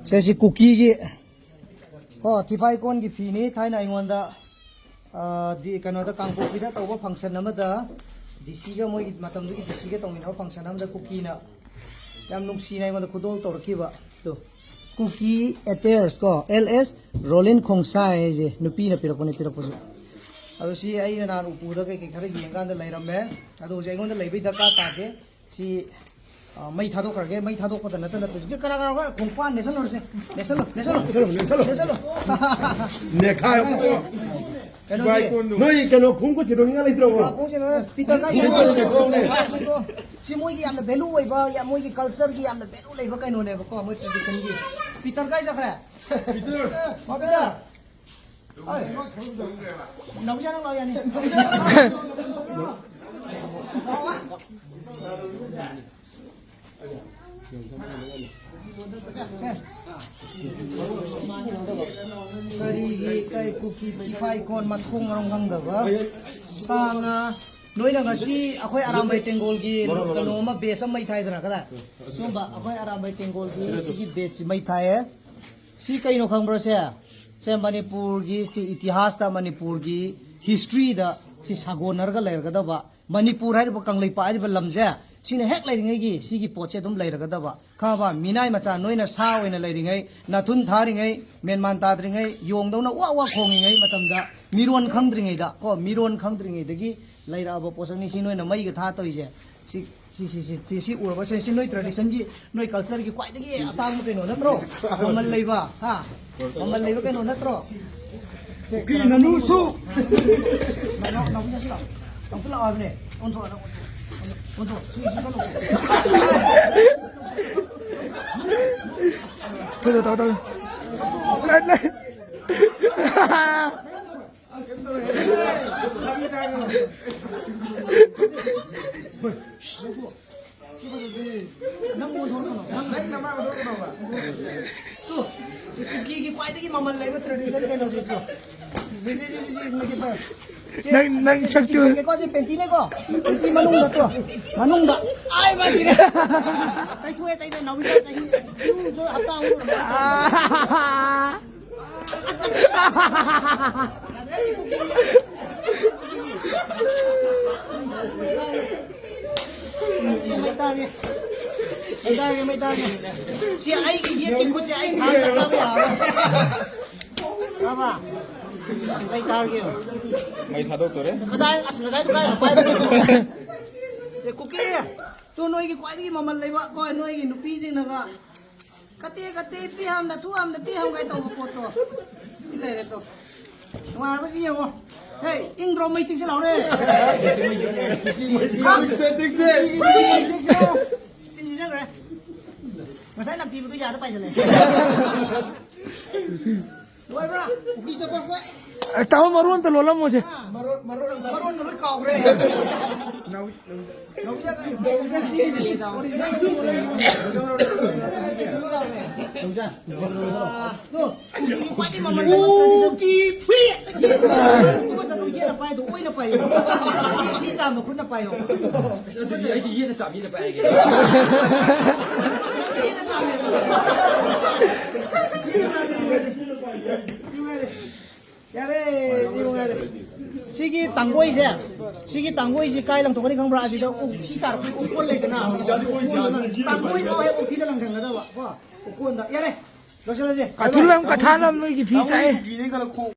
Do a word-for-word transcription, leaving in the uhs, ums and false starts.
ꯁꯦ, ꯁꯤ ꯀꯨꯀꯤꯒꯤ, ꯍꯣ, ꯊꯤꯐꯥꯏ ꯀꯣꯟꯒꯤ ꯐꯤꯅꯤ꯫ ꯊꯥꯏꯅ ꯑꯩꯉꯣꯟꯗ, ꯑ, ꯗꯤ, ꯀꯩꯅꯣꯗ, ꯀꯥꯡꯄꯣꯛꯄꯤꯗ ꯇꯧꯕ function ꯑꯃꯗ ꯗꯤ ꯁꯤꯒ, ꯃꯣꯏꯒꯤ ꯃꯇꯝꯗꯨꯒꯤ ꯗꯤ ꯁꯤꯒ ꯇꯧꯃꯤꯟꯅꯕ function ꯑꯃꯗ ꯀꯨꯀꯤꯅ ꯌꯥꯝ ꯅꯨꯡꯁꯤꯅ ꯑꯩꯉꯣꯟꯗ ꯈꯨꯗꯣꯜ ꯇꯧꯔꯛꯈꯤꯕ꯫ ꯇꯨ, ꯀꯨꯀꯤ ꯑꯦꯇꯦꯌꯔꯁ ꯀꯣ, ꯑꯦꯜ ꯑꯦꯁ ꯔꯣꯂꯤꯟ ꯈꯣꯡꯁꯥꯏ ꯍꯥꯏꯁꯦ ꯅꯨꯄꯤꯅ ꯄꯤꯔꯛꯄꯅꯦ, ꯄꯤꯔꯛꯄꯁꯨ꯫ ꯑꯗꯣ ꯁꯤ ꯑꯩꯅ ꯅꯍꯥꯟ ꯎꯄꯨꯗ ꯀꯩꯀꯩ ꯈꯔ ꯌꯦꯡꯀꯥꯟꯗ ꯂꯩꯔꯝꯃꯦ꯫ ꯑꯗꯣ ꯍꯧꯖꯤꯛ ꯑꯩꯉꯣꯟꯗ ꯂꯩꯕꯩ ꯗꯔꯀꯥꯔ ꯇꯥꯗꯦ꯫ ꯁꯤ, ꯑ, ꯃꯩ ꯊꯥꯗꯣꯛꯈ꯭ꯔꯒꯦ꯫ ꯃꯩ ꯊꯥꯗꯣꯛꯄꯗ ꯅꯠꯇꯅ ꯍꯧꯖꯤꯛꯀꯤ ꯀꯅꯥ ꯀꯅꯥ ꯈꯔ ꯈꯣꯡꯄꯥꯟ ꯅꯦꯠꯁꯜꯂꯨꯔꯁꯦ꯫ ꯅꯦꯠꯁꯜꯂꯨ, ꯅꯦꯠꯁꯜꯂꯨ꯫ ꯅꯦꯠꯁꯜꯂꯨ, ꯅꯦꯠꯁꯜꯂꯨ꯫ ꯅꯦꯠꯁꯜꯂꯨ꯫ ꯅꯦꯈꯥꯏ ꯑꯃꯨꯛ꯫ ꯀꯩꯅꯣꯒꯤ ꯅꯣꯏ ꯀꯩꯅꯣ ꯈꯣꯡꯎꯞꯀ ꯁꯦꯟꯗꯣꯛꯅꯤꯡꯉꯥꯏ ꯂꯩꯇ꯭ꯔꯕꯣ? ꯈꯣꯡꯎꯞ ꯁꯦꯟꯗꯣꯛ-, ꯄꯤꯇꯔ ꯀꯥꯏ ꯁꯦꯟꯗꯣꯛ-, ꯁꯦꯟꯗꯣꯛ-, ꯁꯦꯟꯗꯣꯛ-, ꯁꯤ ꯃꯣꯏꯒꯤ ꯌꯥꯝꯅ value ꯑꯣꯏꯕ, ꯌꯥꯝ ꯃꯣꯏꯒꯤ cultureꯒꯤ ꯌꯥꯝꯅ value ꯂꯩꯕ ꯀꯩꯅꯣꯅꯦꯕꯀꯣ, ꯃꯣꯏ traditionꯒꯤ꯫ ꯄꯤꯇꯔ ꯀꯥꯏ ꯆꯠꯈ꯭ꯔꯦ? ꯄꯤꯇꯔ꯫ ꯃꯥ ꯄꯤꯇꯔ꯫ ꯍꯣꯏ꯫ ꯅꯥꯎꯆꯥ ꯅꯪ ꯂꯥꯛꯑꯣ ꯌꯥꯅꯤ꯫ ꯀꯔꯤꯒꯤ ꯀꯩ ꯀꯨꯀꯤ ꯊꯤꯐꯥꯏ ꯀꯣꯟ ꯃꯊꯣꯡ ꯃꯔꯝ ꯈꯪꯗꯕ ꯁꯥ ꯉꯥ? ꯅꯣꯏꯅ ꯉꯁꯤ ꯑꯩꯈꯣꯏ ꯑꯔꯥꯝꯕꯩ ꯇꯦꯡꯒꯣꯜꯒꯤ ꯀꯩꯅꯣ ꯑꯃ batch ꯑꯃ ꯃꯩ ꯊꯥꯏꯗꯅ, ꯀꯗꯥꯏ? ꯁꯣꯝꯕ ꯑꯩꯈꯣꯏ ꯑꯔꯥꯝꯕꯩ ꯇꯦꯡꯒꯣꯜꯒꯤ ꯁꯤꯒꯤ batchꯁꯤ ꯃꯩ ꯊꯥꯏꯌꯦ꯫ ꯁꯤ ꯀꯩꯅꯣ ꯈꯪꯕ꯭ꯔꯣ ꯁꯦ? ꯁꯦ ꯃꯅꯤꯄꯨꯔꯒꯤ, ꯁꯤ ꯏꯇꯤꯍꯥꯁꯇ ꯃꯅꯤꯄꯨꯔꯒꯤ historyꯗ ꯁꯤ ꯁꯥꯒꯣꯟꯅꯔꯒ ꯂꯩꯔꯒꯗꯕ, ꯃꯅꯤꯄꯨꯔ ꯍꯥꯏꯔꯤꯕ ꯀꯪꯂꯩꯄꯥꯛ ꯍꯥꯏꯔꯤꯕ ꯂꯝꯁꯦ, ꯁꯤꯅ ꯍꯦꯛ ꯂꯩꯔꯤꯉꯩꯒꯤ ꯁꯤꯒꯤ ꯄꯣꯠꯁꯦ ꯑꯗꯨꯝ ꯂꯩꯔꯒꯗꯕ꯫ ꯈꯪꯉꯕ? ꯃꯤꯅꯥꯏ ꯃꯆꯥ ꯅꯣꯏꯅ ꯁꯥ ꯑꯣꯏꯅ ꯂꯩꯔꯤꯉꯩ, ꯅꯥꯊꯨꯟ ꯊꯥꯔꯤꯉꯩ, ꯃꯦꯟꯃꯥꯟ ꯇꯥꯗ꯭ꯔꯤꯉꯩ, ꯌꯣꯡꯗꯧꯅ ꯋꯥ ꯋꯥ ꯈꯣꯡꯉꯤꯉꯩ ꯃꯇꯝꯗ, ꯃꯤꯔꯣꯟ ꯈꯪꯗ꯭ꯔꯤꯉꯩꯗ ꯀꯣ, ꯃꯤꯔꯣꯟ ꯈꯪꯗ꯭ꯔꯤꯉꯩꯗꯒꯤ ꯂꯩꯔꯛꯑꯕ ꯄꯣꯠꯁꯛꯅꯤ ꯁꯤ ꯅꯣꯏꯅ ꯃꯩꯒ ꯊꯥ ꯇꯧꯔꯤꯁꯦ꯫ ꯁꯤ ꯁꯤ, ꯁꯤ, ꯁꯤ, ꯁꯤ ꯎꯔꯕ? ꯁꯦ, ꯁꯤ ꯅꯣꯏ traditionꯒꯤ, ꯅꯣꯏ cultureꯒꯤ ꯈ꯭ꯋꯥꯏꯗꯒꯤ ꯑꯇꯥꯡꯕ ꯀꯩꯅꯣ ꯅꯠꯇ꯭ꯔꯣ? ꯃꯃꯜ ꯂꯩꯕ, ꯍꯥ? ꯃꯃꯜ ꯂꯩꯕ ꯀꯩꯅꯣ ꯅꯠꯇ꯭ꯔꯣ? ꯁꯦ, ꯀꯨꯀꯤ ꯉꯥꯅꯨꯁꯨ! ꯅꯥꯎ-, ꯅꯥꯎ-, ꯅꯥꯎꯕꯤ ꯆꯠꯁꯤ ꯂꯥꯎ꯫ ꯑꯃꯨꯛꯇ ꯂꯥꯛꯑꯣ ꯍꯥꯏꯕꯅꯦ꯫ ꯑꯣꯟꯊꯣꯛꯑꯣ, ꯅꯪ ꯑꯣꯟꯊꯣꯛꯑꯣ꯫ ꯑꯣꯟꯊꯣꯛꯑꯣ꯫ ꯁꯤ, ꯁꯤ ꯀꯩꯅꯣ꯫ ꯊꯣꯏꯗ ꯇꯧ, ꯇꯧ꯫ ꯂꯩ, ꯂꯩ꯫ ꯅꯪ ꯑꯣꯟꯊꯣꯔꯛꯀꯅꯣ꯫ ꯅꯪ ꯅꯪ ꯅꯃꯥꯏ ꯑꯣꯟꯊꯣꯔꯛꯀꯅꯣꯕ꯫ ꯇꯨ, ꯁꯤ ꯀꯨꯀꯤꯒꯤ ꯈ꯭ꯋꯥꯏꯗꯒꯤ ꯃꯃꯜ ꯂꯩꯕ tradition ꯀꯩꯅꯣꯁꯦ ꯇꯨ꯫ ꯁꯤ, ꯁꯤ, ꯁꯤ, ꯁꯤ, ꯁꯤ, ꯃꯣꯏꯒꯤ ꯄꯥꯏꯌꯨ꯫ ꯅꯪ, ꯅꯪ ꯁꯛꯇꯨ꯫ ꯁꯤ ꯄꯦꯟꯇꯤꯅꯦꯀꯣ, ꯁꯤ ꯄꯦꯟꯇꯤꯅꯦꯀꯣ꯫ ꯄꯦꯟꯇꯤ ꯃꯅꯨꯡꯗ ꯇꯣ, ꯃꯅꯨꯡꯗ꯫ ꯑꯥꯏ, ꯃꯥ ꯁꯤꯔꯦ꯫ ꯇꯩꯊꯣꯛꯑꯦ, ꯇꯩꯊꯣꯛꯑꯦ꯫ ꯅꯥꯎꯕꯤꯁꯥ ꯆꯍꯤ, ꯏꯔꯨꯁꯨ ꯍꯞꯇꯥ ꯑꯍꯨꯝ ꯂꯣꯏꯔꯝꯃꯅꯤ꯫ ꯃꯩ ꯇꯥꯔꯦ꯫ ꯃꯩ ꯇꯥꯔꯦ, ꯃꯩ ꯇꯥꯔꯦ꯫ ꯁꯤ ꯑꯩꯒꯤ ꯌꯦꯠꯀꯤ ꯈꯨꯠꯁꯦ ꯑꯩ ꯊꯥꯡ ꯆꯥꯕ ꯌꯥꯔꯣꯏ꯫ ꯇꯥꯕ? ꯃꯩ ꯇꯥꯔꯒꯦ꯫ ꯃꯩ ꯊꯥꯗꯣꯛꯇꯣꯔꯦ꯫ ꯀꯗꯥꯏ? ꯑꯁ, ꯉꯁꯥꯏꯗꯣ ꯀꯥꯏ ꯄꯥꯏꯕꯅꯣ? ꯁꯦ, ꯀꯨꯀꯤ, ꯇꯨ ꯅꯣꯏꯒꯤ ꯈ꯭ꯋꯥꯏꯗꯒꯤ ꯃꯃꯜ ꯂꯩꯕ, ꯀꯣ, ꯅꯣꯏꯒꯤ ꯅꯨꯄꯤꯁꯤꯡꯅꯒ ꯀꯇꯦ ꯀꯇꯦ ꯄꯤꯍꯝꯗ ꯊꯨꯍꯝꯗ ꯇꯤꯍꯝ ꯀꯥꯏ ꯇꯧꯕ ꯄꯣꯠꯇꯣ꯫ ꯁꯤ ꯂꯩꯔꯦ ꯇꯣ꯫ ꯅꯨꯡꯉꯥꯏꯔꯕ ꯁꯤ ꯌꯦꯡꯉꯣ꯫ ꯍꯦ, ꯏꯪꯗ꯭ꯔꯣ? ꯃꯩ ꯇꯤꯛꯁꯤ ꯂꯥꯎꯔꯦ꯫ ꯇꯤꯛꯁꯦ, ꯇꯤꯛꯁꯦ꯫ ꯇꯤꯟꯁꯤ ꯆꯪꯈ꯭ꯔꯦ꯫ ꯉꯁꯥꯏ ꯅꯞꯇꯤꯕꯗꯣ ꯌꯥꯗ ꯄꯥꯏꯁꯜꯂꯦ꯫ ꯂꯣꯏꯕ꯭ꯔꯥ? ꯄꯨꯈ꯭ꯔꯤ ꯆꯠꯄꯁꯦ꯫ ꯑꯦ, ꯇꯥꯃꯣ, ꯃꯔꯣꯟ ꯑꯝꯇ ꯂꯣꯜꯂꯝꯃꯣꯁꯦ꯫ ꯃꯔꯣꯟ, ꯃꯔꯣꯟ ꯑꯝꯇ꯫ ꯃꯔꯣꯟꯒ ꯂꯣꯏ ꯀꯥꯎꯈ꯭ꯔꯦ꯫ ꯅꯧ-, ꯅꯧ-, ꯅꯧꯖꯥ, ꯅꯧꯖꯥ, ꯑꯣꯔꯤꯖꯤꯅꯦꯜ꯫ ꯑꯥ, ꯅꯣ, ꯀꯨꯀꯤꯒꯤ ꯈ꯭ꯋꯥꯏꯗꯒꯤ ꯃꯃꯜ ꯂꯩꯕ ꯇ꯭ꯔꯦꯗꯤꯁꯟ꯫ ꯀꯨꯀꯤ ꯐꯤ꯫ ꯌꯦꯠ, ꯌꯦꯠ, ꯌꯦꯠ, ꯌꯦꯠ ꯄꯥꯏꯗꯣ, ꯑꯣꯏꯅ ꯄꯥꯏꯌꯣ꯫ ꯐꯤ ꯆꯥꯝꯕ ꯈꯨꯠꯅ ꯄꯥꯏꯌꯣ꯫ ꯑꯗꯨꯗꯤ ꯑꯩꯗꯤ ꯌꯦꯠꯅ ꯆꯥꯝꯃꯤꯅ ꯄꯥꯏꯔꯒꯦ꯫ ꯌꯦꯠꯅ ꯆꯥꯝꯃꯦꯕ꯫ ꯌꯦꯠꯅ ꯆꯥꯝꯃꯦꯕ꯫ ꯌꯥꯔꯦ, ꯁꯤ ꯅꯨꯡꯉꯥꯏꯔꯦ꯫ ꯁꯤꯒꯤ ꯇꯥꯡꯒꯣꯏꯁꯦ, ꯁꯤꯒꯤ ꯇꯥꯡꯒꯣꯏꯁꯤ ꯀꯥꯏ ꯂꯪꯊꯣꯛꯀꯅꯤ ꯈꯪꯕ꯭ꯔꯥ? ꯑꯁꯤꯗ ꯎꯛꯁꯤ ꯇꯥꯔꯛꯄ ꯎꯛꯀꯣꯟ ꯂꯩꯗꯅ, ꯎꯛꯀꯣꯟꯗ, ꯇꯥꯡꯒꯣꯏ ꯐꯥꯎ ꯍꯦꯛ ꯎꯛꯁꯤꯗ ꯂꯪꯁꯟꯒꯗꯕ, ꯀꯣ, ꯎꯛꯀꯣꯟꯗ꯫ ꯌꯥꯔꯦ, ꯂꯣꯏꯁꯤꯜꯂꯁꯦ꯫ ꯀꯥꯊꯨꯜ ꯑꯃ ꯀꯊꯥꯜ ꯑꯃ ꯅꯣꯏꯒꯤ ꯐꯤ ꯆꯥꯏ꯫ ꯀꯨꯀꯤꯅꯦ ꯈꯜꯂ ꯈꯣꯡ